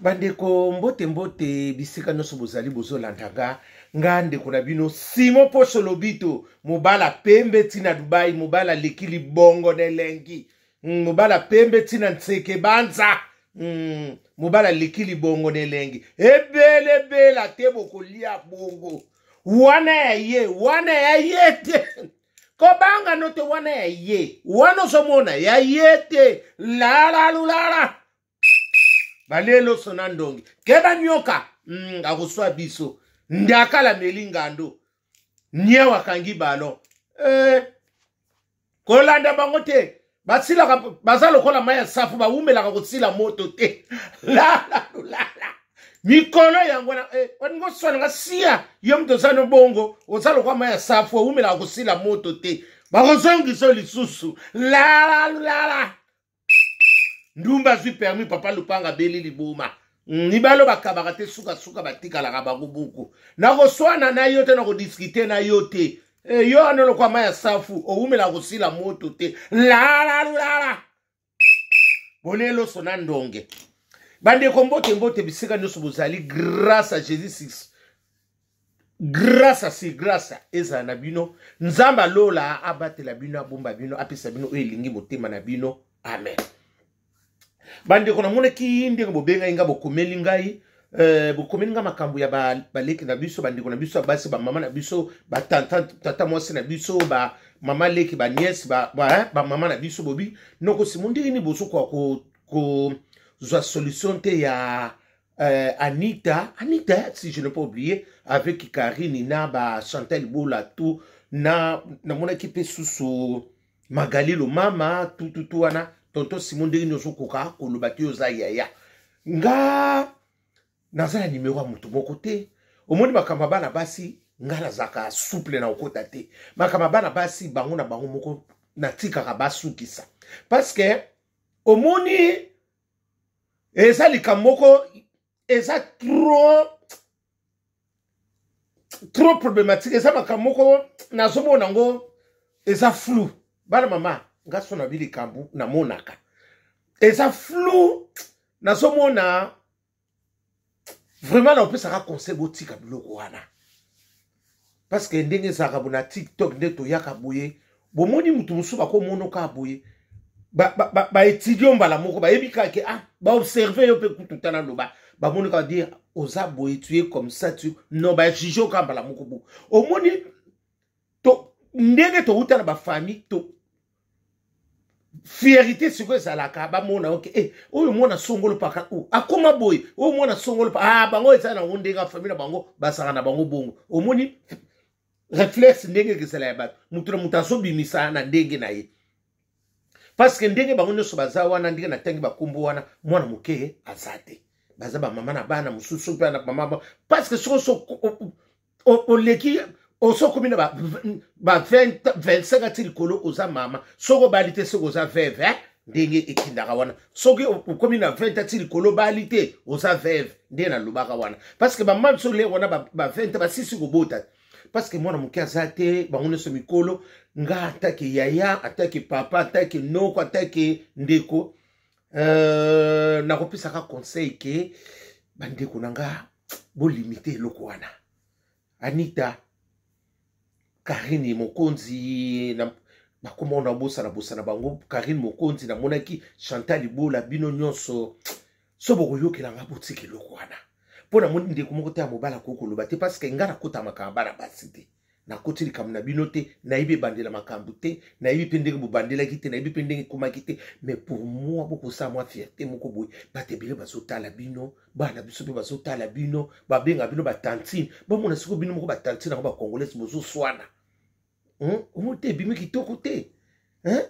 Bandeko, mbote mbote bisika nyonso bozali bozolanda nga. Nga ndeko na bino Simon Poso Lobito, mobala pembe tina Dubai, mobala leki libongo na elengi, mobala pembe tina nseke banza, mobala leki libongo na elengi, ebelebela te bokolia bongo wana ya ye, wana ya ye te, kobanga no te, wana ya ye, wana ozomona ya ye te, lala lulala balelo so na ndongi keba nyoka, akoswa biso ndakala meli ngando niew akangi ballon, kolanda bango te, basilaka baza lokola mai ya safu, bawumelaka kosila moto te, lala lulala mikolo yango wana, olingi oswananga sia yo moto oza no bongo, oza lokola mai ya safu, owumelaka kosila moto te, bakozongisa lisusu lala lulala. Ndumba azwi permis, papa lupanga beli liboma, mibalo bakabaka te, sukasuka batikalaka bango buku. Nakoswana na yo te, nakodiskute na yo te, yo wana lokwa mai ya safu, owumelaka kosila moto te, lala lulala boleloso na ndonge. Bandeko, mbote mbote bisika nyonso bozali, grâce à Jésus, grâce à si grâce ezala na bino. Nzambe alola abatela bino, abomba bino, apesa bino oyo elingi motema na bino, amen. Bandeko, namonaki ndenge bobengai nga, bokomeli ngai, bokomeli nga makambo ya baleki na biso, bandeko na biso ya basi, bamama na biso, batata, tata mwasi na biso, bamama leki, baniese, bamama na biso. Bobi noko Simo, ndenge nini bozokoka kozwa solution te ya Anita, Anita, si je n'ai pas oublié, avec Karine na ba Chantal Bola tout na namonaki pe susu Magali lo mama tout tout tout wana. Tonton Simon, ndenge nini ozokoka koloba te? Oza yaya, nga naza na numero ya moto moko te. Omoni makambo ya bana basi, nga nazalaka souple na kokota te makambo ya bana basi, bango na bango moko natikaka basukisa, parce que omoni eza likambo moko eza trop trop problématique, eza makambo moko nazomona yango eza flou. Bana mama, nga so na bi likambo namonaka eza flou, nazomona vraiment naopesaka conseil, botika biloko wana, parce que ndenge ezalaka bo na TikTok nde toyaka boye, bomoni mutu mosusu bakomonoka boye, baétudie mbala moko, bayebi kaka ke ah, baobserve yo mpe kutu tala loba, bamoni kaka dire oza boye, tu es comme ça, tu non, bajuge yo kaka mbala moko bo. Omoni to ndenge touta na bafamille to fierité sikoyo ezalaka, bamona oke, oyo mwana songolo paka o akoma boye, oyo mwana songolo pa ah, bango eza nango ndenge ya famille na bango, bazalaka na bango bongo. Omoni réflexe ndenge ekezala ya bato, moto na moto azobimisa na ndenge na ye, parce que ndenge bango nyonso baza wana, ndenge natangi bakombo wana, mwana moke aza te, baza bamama na bana mosusu mpe na bamama, parce que soko so oleki osokomi na ba 20 25 ati likolo, oza mama. Soki obali te, soki oza veuve, eh? Ndenge ekindaka wana, soki okomi na 20 ati likolo, bali te, oza veuve, nde nalobaka wana, parce que bamama biso lere wana ba 20 basisi kobota, parce que mwana moke aza te, bango nyonso mikolo. Nga atake yaya, atake papa, atake noko, atake ndeko, nakopesaka conseil ke bandeko na nga bolimite eloko wana. Anita, Karine Mokonzi na bakoma na bosana bosana bango, Karine Mokonzi, namonaki Chantal Ibola, bino nyonso so bokoyokelanga, botika eloko wana, mpo namoni ndeko moko te ya mobali akoki koloba te, parce que nga nakota makambo bana basi te, nakoti likambo na bino te, nayebi ebandela makambo te, nayebi mpe ndenge bobandelaki te, nayebi mpe ndenge ekomaki te. Mais pour moi, bokosala mwa fierté moko boye, bato ebele bazotala bino, bana biso mpe bazotala bino, babenga bino batantine, bamona sikoyo bino moko batantine yango bacongolaise bozoswana, Omoni te ebimi kitoko te, hein?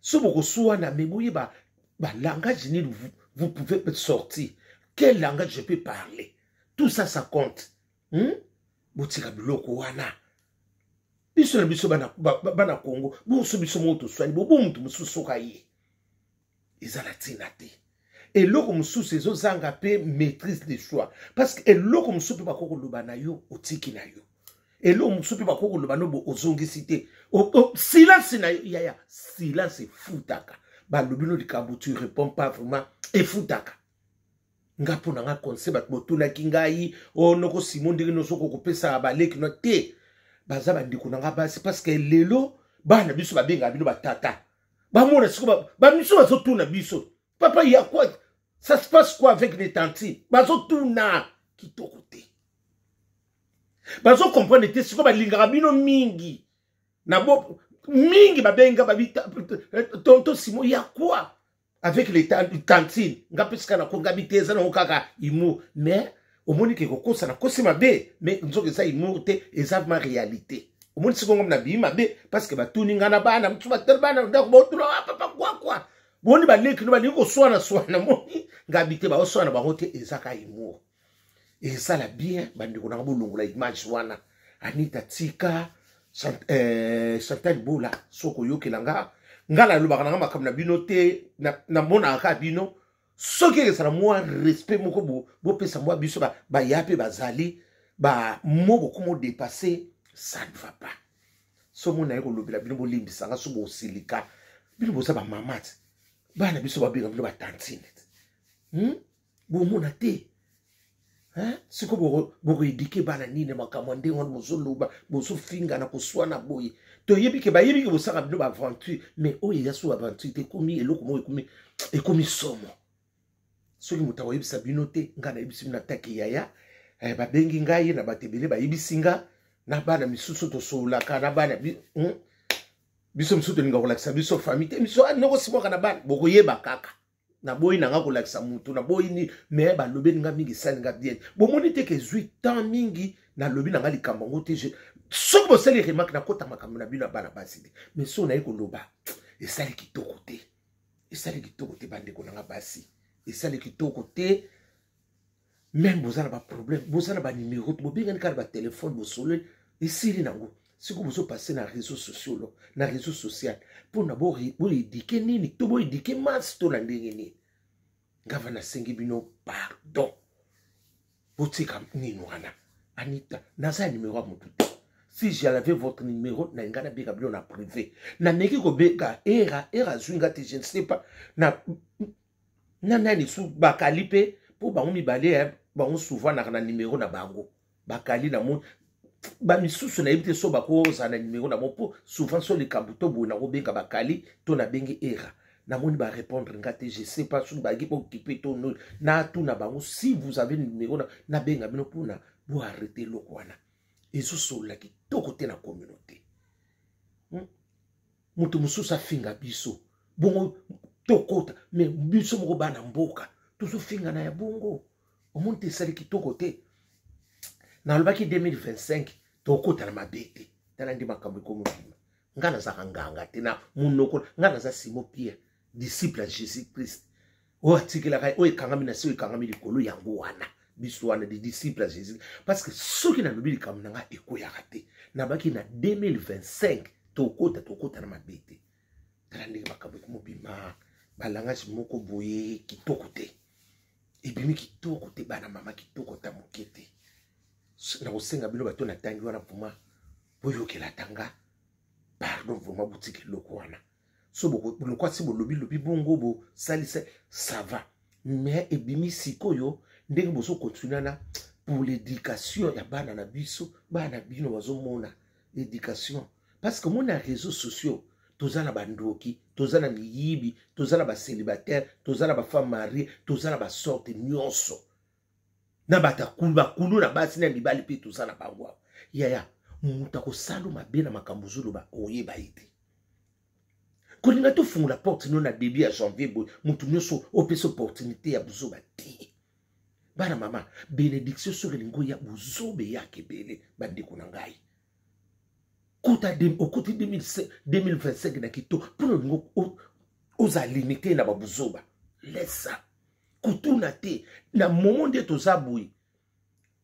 So bokoswana, mais boyeba balangage nini vous pouvez sortir, quel langage je peux parler, tout ça, ça compte, Botika biloko wana. Biso na biso bana, bana Congo, boso biso moko toswani, bobo moto mosusu soka ye eza na ntina te. Eloko mosusu ezozanga mpe maîtrise de soi, parce que eloko mosusu mpe bakoki koloba na yo, otiki na yo, eloko mosusu mpe bakoki koloba no bo, ozongisi te, silence na yo yaya, silence efutaka. Balobi no likambo, tu réponds pas, vraiment efutaka. Nga mpo na nga conseil, bato botunaki ngai o oh, noko Simo, ndenge nyonso okokopesa baleki no te, baza bandeko na nga basi, parce que lelo bana biso babengaka bino batata, bamona sikoyo bamiso bazotuna biso: "Papa, ya quoi? Ça se passe quoi avec les tantines?" Bazotuna kitoko te, bazocomprendre te. Sikoyo balingaka bino mingi na bo mingi, babenga babi: "Tonton Simo, ya quoi avec les tantines?" Nga mpe sika nako ngabi te, eza nango kaka humour, mais omoni ke kokosa nakosi mabe, mais nzoka eza humour te, eza ma réalité. Omoni sikoyo ngam na bii mabe, parce que batuni nga na bana mosusu, batali bana ndako, botuna: "Ah, papa, quoi quoi?" Boni baleki no balingi koswana swana, moni ngabi te, baoswana bango te, eza ka humour. Ezala bien, bandeko nanga, bolongola image wana. Anita, tika. Chantal Bola, soki oyokela nga, nga nalobaka nanga makambo na bino te, namonaka kaka bino. Soki ezala mwa respect moko bopesa mwa biso baya mpe bazali bamo bokoma odépasse, ça ne va pas. So mona ye kolobela bino, bolimbisanga so bosilika. Bino boza bamama te, bana biso babenga bino batantine? Bomona te sikoyo bokoéduquer bana nini? Makambo ya ndenge wana bozoloba, bozofingana, koswana boye, toyebi ke bayebi ke bosaka bino baaventure, mais oyo eza so aventure te, ekomi eloko moko, ekomi somo. Soki moto akoyebisa bino te, ngai nayebisi bino atake yaya. Babengi ngai na bato ebele, bayebisi nga na bana misusu tosololaka na bana biso misusu, tolinga kolakisa biso famille te, miso nokosimwaka na bana, bokoyeba kaka. Naboyi na nga kolakisa motu, naboyi ni, mais balobeli nga mingi, esali nga bien. Bomoni te ke ezwi temps mingi, nalobi na nga likambo yango te. Soki bosali remarque, nakota makambo na bino ya bana basi te, mais so naye koloba, esali kitoko te, esali kitoko te. Bandeko na nga basi, esali kitoko te. Même boza na baproblème, boza na banimero, bobengani kaka na batelefone, bosololi, esili nango. Sikoyo bozopasser na réseau sociaux lo na réseau social mpona boéduquer nini to boéduquer masse to na ndenge nini? Ngava nasengi bino pardon, botika nini wana. Anita, naza ya nimero ya motu te. Si j'avais votre numéro, na ngai nabenga bino na privé. Nameki kobenga era, era azwi nga te, je ne sais pas na nani su bakali mpe, mpo bango mibale bango souvent naka na nimero na bango. Bakali na mo bamisusu nayebi te so bakozala na nimero na bango, mpo souvent so likambo to boye, nakobenga bakali to nabengi era, namoni barépondre nga te. Je sais pas soki bayaki mpo okipe to no. Natuna bango si vous avez numéro, nabenga bino mpona boarrêter eloko wana. Ezosolola kitoko te na communauté. Moto mosusu afinga biso bongo, tokota, mais biso moko bana mboka tozofingana ya bongo, omoni te, esali kitoko te. Nalobaki 2025 tokota na mabe te. Tala nde makambo ekomi obima. Nga nazaka nganga te na monoko, nga naza Simon Pierre, disciple ya Jésus Christ, oyo atikelaka oyo ekangami na se, oyo ekangami likolo. Yango wana biso wana des disciples ya Jésus, parce que soki nalobi likambo na nga, ekweyaka te. Nabaki na 2025 tokota na mabe te. Tala ndenge makambo ekomobima, balangage moko boye kitoko te, ebimi kitoko te, bana mama, kitoko ta moke te. Nakosenga bino bato natangi wana, vraiment boyokela tanga pardon, vraiment botika eloko wana. So lokwa si bolobi lobi bongo, bosalisa, ça va, mais ebimi sikoyo ndenge bozokontinue na pour l'éducation ya bana na biso, bana bino bazomona éducation, parce que mona réseaux sociaux, toza na bandoki, toza na miyibi, toza na bacélibataire, toza na bafemme mariée, toza na basorte nyonso, na bato bakulu na basi na mibali mpe toza na bango awa. Yaya, moto akosala mabe na makambo ozoloba, oyeba ye te. Kolinga tofungola porte no na début ya janvier boye, moto nyonso opesa opportunité ya bozoba te. Bana mama, bénédiction soki elingi oya, bozoba eyaka ebele. Bandeko na ngai, kota okoti 2025 na kitoko, mpona olingi ozala limité na babuzoba, lesa kotuna te. Na momo nde toza boye,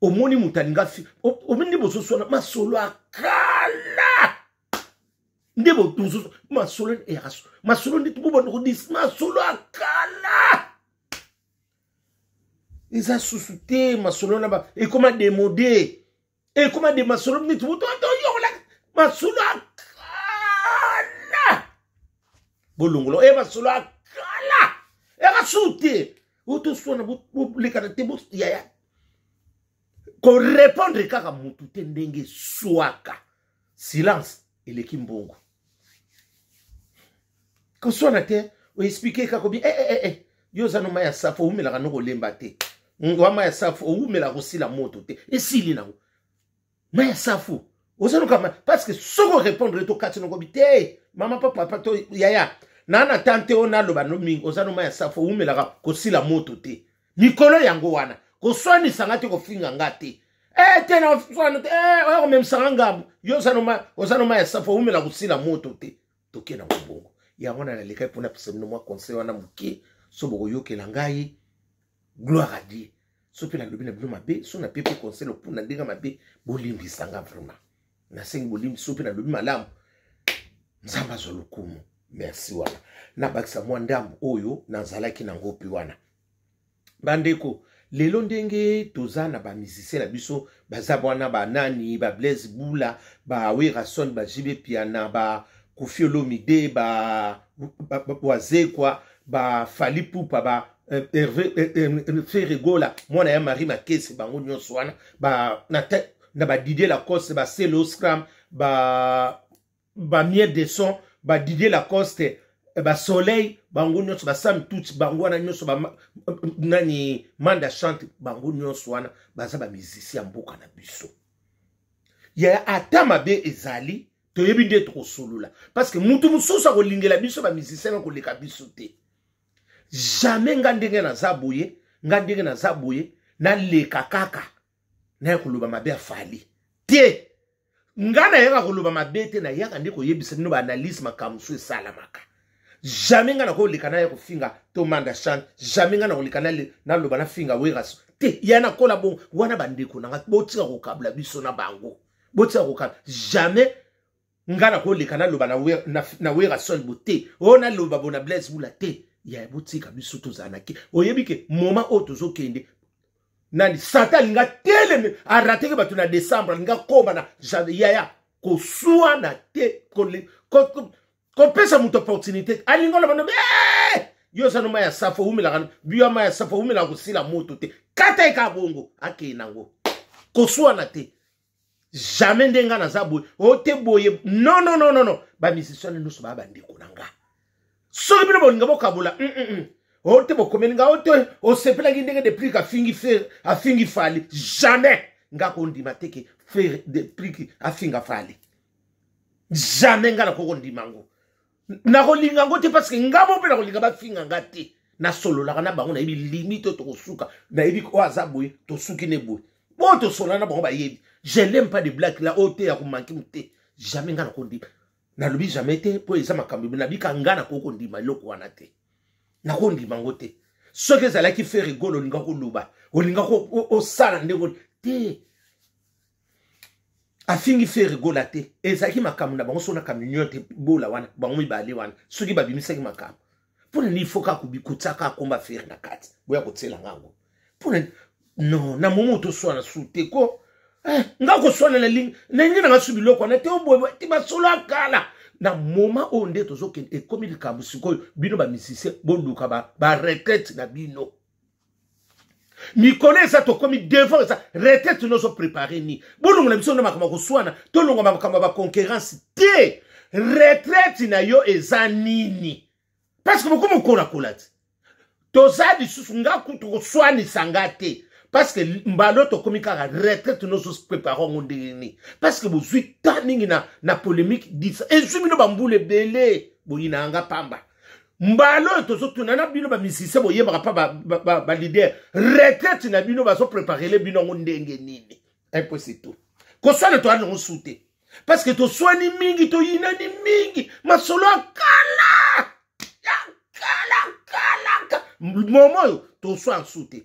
omoni moto alinga, omoni nde bozoswana masolo akala, nde masolo eyaka, masolo nde bobanda kodis masolo akala eza susu te. Masolo na ekoma démodé, ekoma de masolo neti motoyokola masolo akala, bolongolo e masolo akala eka su te. Oyo toswana, bolekana te, yaya. Korépondre kaka mutu te ndenge swaka. Silence eleki mbongo. Koswana te, oexplike kaka obi eh, eh, eh. Yo oza no mai ya safu, oumelaka no kolemba te. Wa mai ya safu, oumelaka kosila moto te. Esili nango. Mai ya safu. Oza no kama parce que soko répondre to kati no bi te. Mama papa papa to yaya. Na na tante o na loba no mingi, oza no mai ya safu, oumelaka kosila moto te. Mikolo yango wana. Koswanisa nga te, kofinga nga te. Eh, te na swana te, eh, oya komemisa nga ngambo. Yo oza no mai ya safu, oumela kosila moto te. Toke na mbongo. Yango wana nalekaki mpona pesa bino mwa conseil wana moke, so bokoyokela ngai, gloire à Dieu. So mpe nalobi na bino mabe, so nape mpe conseil mpona ndenge mabe, bolimbisa nga vraiment. Nasengi bolimbisi, so mpe nalobi malamu, Nzambe azwa lokumu. Merci wana. Nabakisa mwa ndambo oyo nazalaki nango mpe wana. Bandeko, lelo ndenge toza na ba musicien na biso baza wana, ba nani, ba Blaise Bula, ba Werrason, ba JB Piana, ba Koffi Olomide, ba Wazekwa, ba Fally Pupa, ba Hervé Ferre Gola, mwana ya Marie Makese, bango nyonso wana, ba na, na ba Didier Lacoste, ba Celo Scram, ba Miel de Son, ba Didier Lacoste, ba Soleil, bango nyonso, ba Sam Tutsi, bango wana nyonso, ba nani, Manda Chante, bango nyonso wana baza ba musicien ya mboka na biso. Ya ata mabe ezali, toyebi nde tokosolola, parce que mutu mosusu akolingela biso ba musicien na koleka biso te. Jamais nga ndenge naza boye, nga ndenge naza boye, naleka kaka naye koloba mabe ya Fally te. Nga nayaka koloba mabe te, nayaka nde koyebisa bino baanalyse makambo mosusu esalamaka. Jamais nga nakoleka naya kofinga to Manda Chante, jamais nga nakoleka naloba nafinga Werrason te. Ya nakola bongo wana, bandeko na nga, botika kokabla biso na bango, botika kokabla. Jamais nga nakoleka naloba na Werrason bo te, oyo naloba bo na Blaise Bula te. Ya botika biso tozala na ke. Oyebi ke moment oyo tozokende nani, Satan alinga teleme arateke bato na décembre, alinga koma na janvier. Yaya, koswana te, kopesa moto opportunité, alinga oloba no yo oza no mai ya safo, oumelaka bio mai ya safo, oumelaka kosila moto te, kata eka bongo akei nango. Koswana te, jamais nde nga naza boye o te boye. Non, non, non, non, non, bamusicien nyonso baya bandeko na nga. Soki bino bolinga bokabola, o te bokomeli nga, o te osepelaki ndenge Deplick afingi Ferre, afingi Fally. Jamais nga kondima te ke Ferre, Deplick afinga Fally. Jamais nga nakoki kondima yango, nakolinga yango te, parce que nga mo mpe nakolinga bafinga nga te. Nasololaka na bango, nayebi limite oyo tokosuka, nayebi oyo aza boye, tosuki ne boye, po tosolola na bango, bayebi. Je l'aime pas de blague là, oyo te ya komanke mo te. Jamais nga nakondima, nalobi jamais te, mpo eza makambo nabika. Nga nakoki kondima eloko wana te, nakondima yango te. Soki ezalaki Ferre Gola, olinga koloba, olinga osala ndenge te. Afingi Ferre Gola te, ezalaki makambo na bango. So na camion te bola wana, bango mibale wana, soki babimisaki makambo, mpona nini fo kaka kotiaka akomba Ferre na kati, boya kotiela ngango mpona non? Na momo toswana su te ko nga koswana na lingi ndenge nanga su biloko wana te, oboye te, masolo ya kala. Na moma oyo nde tozokende, ekomi likambo sikoyo. Bino bamusicien, boluka baretraite na bino. Mikolo eza, tokomi devant, eza retraite nyonso. Prépare ni bolongola biso na makambo ya koswana, tolongola makambo ya baconcurrence te. Retraite na yo eza nini? Parce que bokomi okolakola te, toza lisusu nga kutu koswanisa nga te, parce que mbalo tokomi kaka retraite nyonso. Prépare yango ndenge nini? Parce que bozwi temps mingi na polémique, disa ezwi bino bambula ebele, boyina yanga pamba. Mbala oyo tozotuna na bino bamusicien, boyebaka mpa baleader, retraite na bino bazopreparele bino yango ndenge nini? Un peu, c'est tout. Koswana toya nango su te, parce que toswani mingi, toyinani mingi, masolo ya kala, ya kala kala. Momo oyo toswana su te,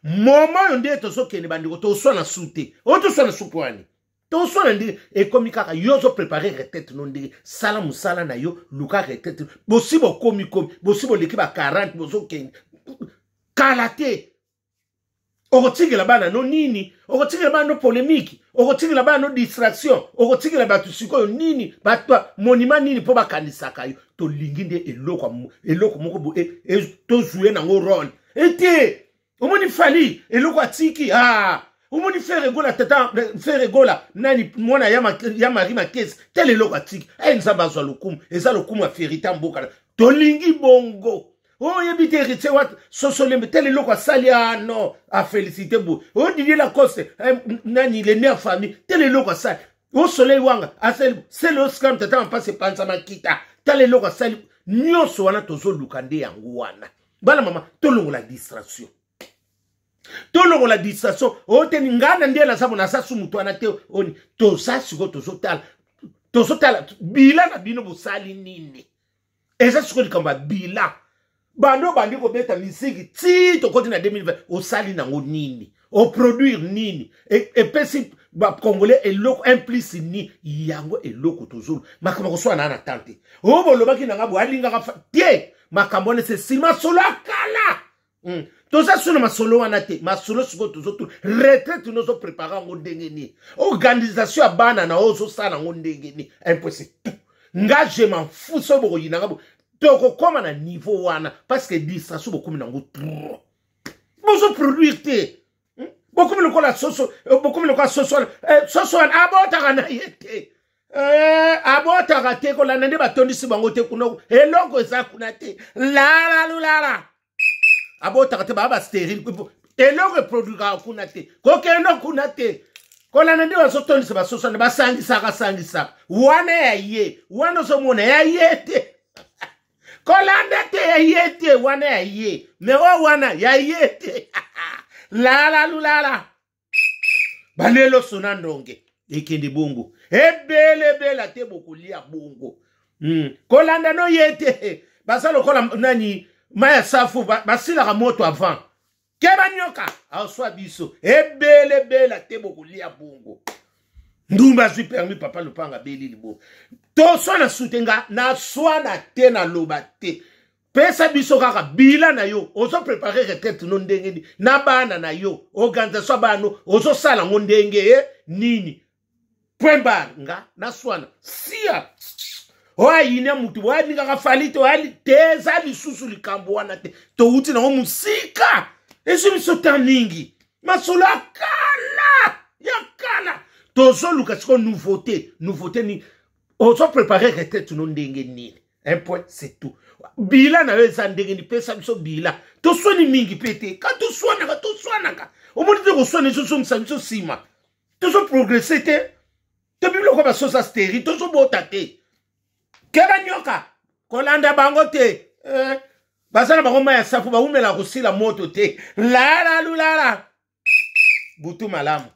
momo oyo nde tozokende, bandeko, toswana su te. Oyo toswana su po wani, toswana ndenge ekomi kaka yo ozoprépare retraite no ndenge. Sala mosala na yo, luka retraite. Bosi bokomi komi, bosi boleki ba 40, bozokende kala te. Okotikela bana no nini? Okotikela bana no polémique? Okotikela bana no distraction? Okotikela bato sikoyo nini? Bato monima nini mpo bakanisaka yo? Tolingi nde eloko moko tozwe nango role. Ete omoni Fally eloko atiki, ah omoni Ferre Gola, tata Ferre Gola nani, mwana ya Marie Makesi, tel eloko atiki. E Nzambe azwa lokumu, eza lokumu ya ferita mboka tolingi bongo. Oyebi te, Héritier wat sosolembe, tel eloko asali, ah non, afélicité boye. O Didier Lacoste, nani, le nerf famille, tel eloko asali. O Soleil Wanga asali sele, oscram tata mampasi epanza makita, tala eloko asali. Nyonso wana tozoluka nde yango wana. Bana mama, tolongola distraction, tolongola distraction. Oyo te, ngai na nde naza bo, naza su moto wana te. Oni toza sikoyo, tozotala, tozotala bilan na bino, bosali nini. Eza sikoyo likambo ya bilan. Bando bandi kobeta miziki ti tokoti na 2020, osali nango nini? Oproduire nini? Epesi bacongolais eloko implice ni yango eloko. Tozolu makambo koswana na tan te. Oyo bolobaki nanga boye, alingaka te makambo wana, se nsima masolo ya kala. Toza so na masolo wana te. Masolo sikoyo tozotuna, retraite no ozoprépare yango ndenge nini? Organisation ya bana na oyo ozosala yango ndenge nini? Un point, c'est tout. Nga je m'en fous soki bokoyinanga bo, tokokóma na niveau wana, parce que distraction bokomi nango trop, bozoproduire te. Bokomi lokola soso, bokomi lokola soso wana, soso wana abotaka na ye te, abotaka te. Kolanda nde batondisi bango te kuna, eloko eza kuna te. Lalalulala, abotaka te, baa bastérile, eloko eproduikaka kuna te, kokende kuna te. Kolanda nde bazotondisa basoso wana, basangisaka sangisaka wana ya ye wana, ozomona ya ye te. Kolanda te, ya ye te wana, ya ye me oyo wana ya ye te. Lala lulala, balelo sona ndonge ekende bongo, ebelebela te, bokolia bongo. Kolanda no ye te, baza lokola nani, mai ya safu basilaka moto avant keba nyoka aswa biso, ebelebela te, bokolia bongo. Ndumba azwi permis, papa lopanga abeli libo. Toswana su te, nga naswana te, naloba te. Pesa biso kaka bilan na yo. Ozoprépare retraite no ndenge nini na bana na yo? Organisation ya bana ozosala yango ndenge nini? Point barre. Nga naswana sia oyo ayine mutu oyo alingaka Fally te, oyo te, eza lisusu likambo wana te. Towuti nango mosika, ezwi biso ta mingi, masolo ya kala ya kala. Tozoluka sikoyo nouveauté. Nouveauté nini? Ozoprépare retraite no ndenge nini? Un point, c'est tout. Bilan na yo eza ndenge nini? Pesa biso bilan. Toswani mingi mpe te. Ka toswanaka, toswanaka, omoni te, koswana ezozongisa biso nsima, tozoprogresse te. Tobi biloko basosa stérile, tozobota te. Keba nyoka, kolanda bango te, Baza na bango mai ya safu, bawumelaka kosila moto te. Lala lulala, butu malamu.